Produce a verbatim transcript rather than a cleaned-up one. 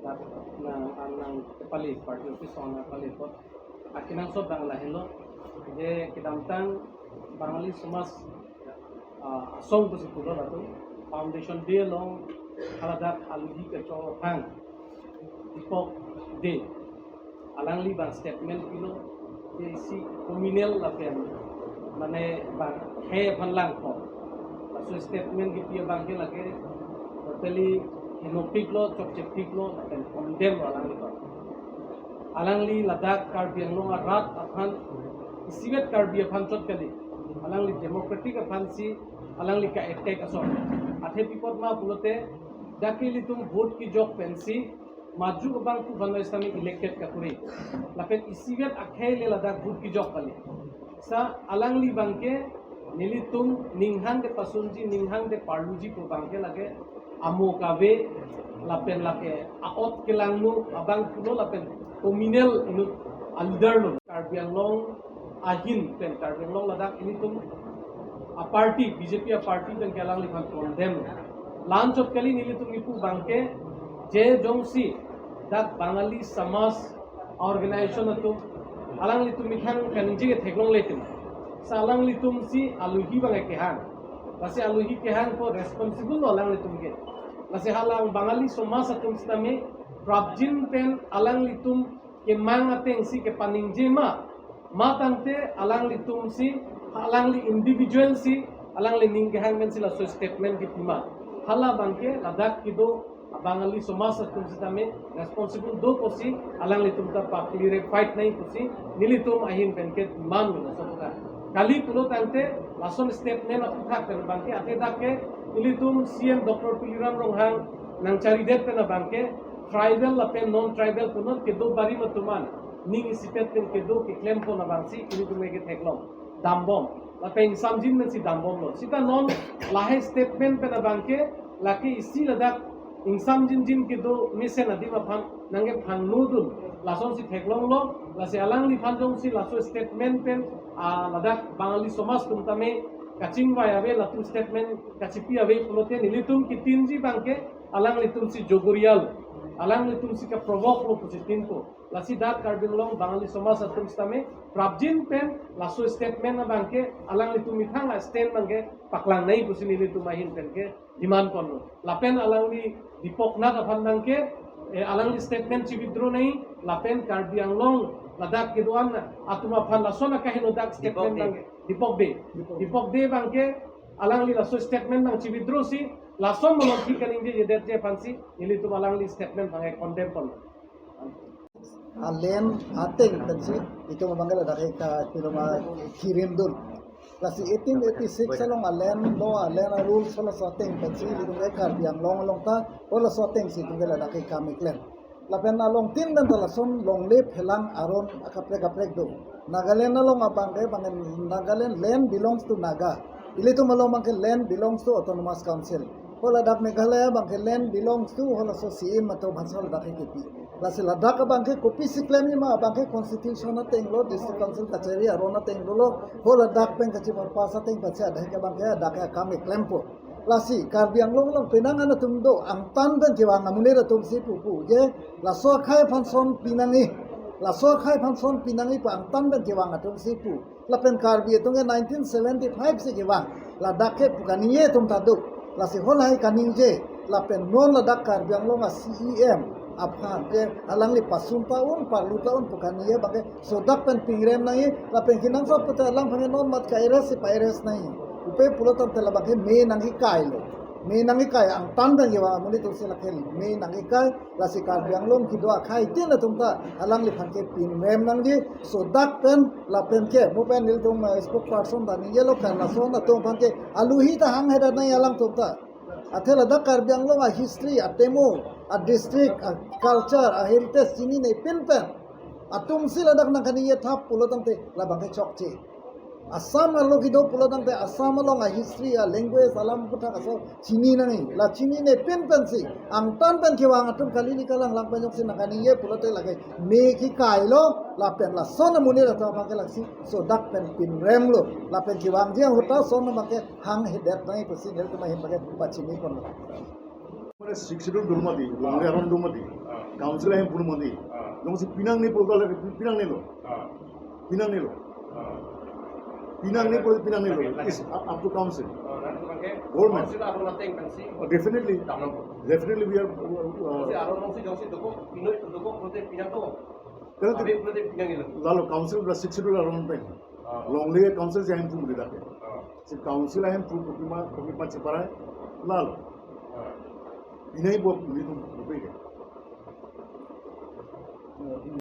Nang, nang kepali, party office along nangpali apot akenangsot abang lahelo, je kedamtang Bangali Samaj, ah, asong pusi pulo latum, Foundation Day along haladak aluhi kechok aphan, Deepak Dey, alangli abang statement pilo, je isi communal lapen mane bang he aphan langkok. Laso statement kipi abang ke lake totally henopiklo, chokchepiklo, lapen condemn lo alangli abang. Alangli ladak Karbi Anglong arat aphan, isivet Karbi aphan chot kali. Alangli democratic aphansi alangli ka-attack ason. Athe pi apot ma pulote, dak ilitum vote kejok pensi maju abangphu aphan lo sitame elected kakuri. Lapen isivet akhei le ladak vote kejok kali. Sa alangli abang ke nelitum ninghang de pasunji, ninghang de parluji pu abang ke lake amo kave lapen lake a-ot kelangno abangphu lo lapen communal inut a-leader lo. Karbi Anglong ahin pen Karbi Anglong ladak ilitum a-party, B J P a-party pen ke alangli aphan condemn. La-an chot kali, nelitum kipu abang ke je jongsi dak Bangali Samaj organization atum alanglitum methang kaningje ke theklongle atum, sa alanglitumsi aluhi abang ke kehang. Lasi aluhi kehang ko responsible lo alanglitum ke. Lasi hala Bangali Samaj atum sitame prapjin pen alanglitum kemang atengsi kepaningje ma, ma tangte alanglitumsi, alangli individual si, alangli ning kehang pensi laso statement kipi ma. Hala abang ke ladak kedo Bangali Samaj atum sitame responsible do pusi alanglitum ta pa-clarify nangji pusi nelitum ahin pen ke demand lo laso aphuthak. Kali pulo tangte lason statement aphuthak pen abang ke athe dak ke ilitum C M Doctor Tuliram Ronghang nangcharidet pen abang ke tribal lapen non-tribal punot kedo barim atum an ning isipet pen kedo keklempon abangsi ilitum ke theklong dambom. Lapen ingsamjin pensi dambomlo. Sita non lahei statement pen abang ke lake isi ladak ingsamjinjin kedo mesen adim aphan nangkephangno dun lasonsi theklonglo. Lasi alangliphan jongsi laso statement pen, ah, ladak Bangali Samaj atum tame kachingvai ave, latum statement kachipi ave pulote nelitum kitinji abang ke alanglitumsi jogorial, alanglitumsi ke-provoke lo pusi tinpo. Lasi dak Karbi Anglong Bangali Samaj atum sitame prapjin pen laso statement abang ke alanglitum methang a-stand abang ke paklang nangji pusi nelitum ahin pen ke demand ponlo. Lapen alangli Deepak Nath aphan abang ke, eh, alangli statement chi-withdraw nangji, lapen Karbi Anglong ladak kedo-an atum aphan lason akaheno dak statement Deepak Dey. Abang ke, Deepak Dey. Deepak Dey. Deepak Dey abang ke alangli laso statement abang chi-withdraw si, lason malom ki kaningje jedetji aphansi nelitum alangli statement abang ke condemn ponlo. A-land ateng pensi itum abang ke ladak ke ka piloma kirim dun. Lasi eighteen eighty-six along a-land law, a-land a-rules halaso ateng pensi itum ke Karbi Anglong along ta halaso atengsi itum ke ladak ke kam keklem. Lapen along tin pen ta lason longle phelang aron akaprek kaprek do. Nagaland along abang ke abang Nagaland land belongs to Naga. Ilitum along abang ke land belongs to Autonomous Council. Ho ladak Meghalaya abang ke land belongs to halaso C M atum aphansi ladak ke kipi. Lasi ladak abang ke kopisi klemji ma, abang ke constitution ateng lo, district council kachari aron ateng lo, ho ladak pen kachimar pass ateng pensi ladak ke abang ke ladak ke akam keklempo. Lasi Karbi Anglong along penang an atum do, angtan pen kevang amonit atumsi pupo je, laso akhei aphan son pinangji, laso akhei aphan son pinangji pu angtan pen kevang atumsi pu. Lapen Karbi atum ke nineteen seventy-five si kevang. Ladak ke pu kaningje atum ta do. Lasi ho lahei kaningje. Lapen non ladak Karbi Anglong a-C E M aphan ke alangli pasun ta un, parlu ta un pu kaningje abang ke sodak pen pingrem nangji. Lapen kenangsot pute alangphan ke non mat ka-arrest si pa-arrest nangji. Upe pulo tangte labang ke me nangkekai lo. Me nangkekai, angtan pen kevang amonit atumsi lake me nangkekai. Lasi Karbi Anglong kedo akhei tin atum ta alangliphan ke pinrem nangji, sodak pen lapen ke mo pen nelitum, eh, spokesperson ta ningjelo kan lason atum aphan ke aluhi ta hanghedet nangji alangtum ta. Athe ladak Karbi Anglong a-history, atemo, a-district, a-culture, a-heritage chinine pin pen atumsi ladak nangkaningje thap pulo tangte labang ke chokche. Assam arlo kedo pulo tangte Assam along a-history, a-language, alam aphuthak aso chini nangji. La chinine pin pensi, angtan pen kevang atum kalili kalang lang pen jongsi nangkaningje pulote lake me kekai lo, lapen lason amonit atum aphan ke laksi sodak pen pinrem lo. Lapen kevangji ahut ta lason abang ke hanghedet nangji pusi nelitum ahin abang ke pachini ponlo. Mane Sixth Schedule do mati, longle aron do mati. Council ahem pun mandi. Ah. Jongsi pinangne pu kali, pinangnelo. Ah. Pinangnelo. Ah. Pinangne pu pinangnelo. Okay, okay. It's up to council. Oh, nanti pakai government. Council aron ateng pensi. Oh, definitely. Damnang. Definitely we are, uh, uh, Council aron si jongsi dokok, pino dokok pulote pinangpo. Kalau Abi pulote pinangnelo. Lalo council pen six schedule aron ateng. Ah. Longle council si ahem pun mandi dak ke. Ah. Si council ahem pun kopi ma, kopi ma cheparai. Lalo. Ah. Pinangpo, nelitum kopi ke.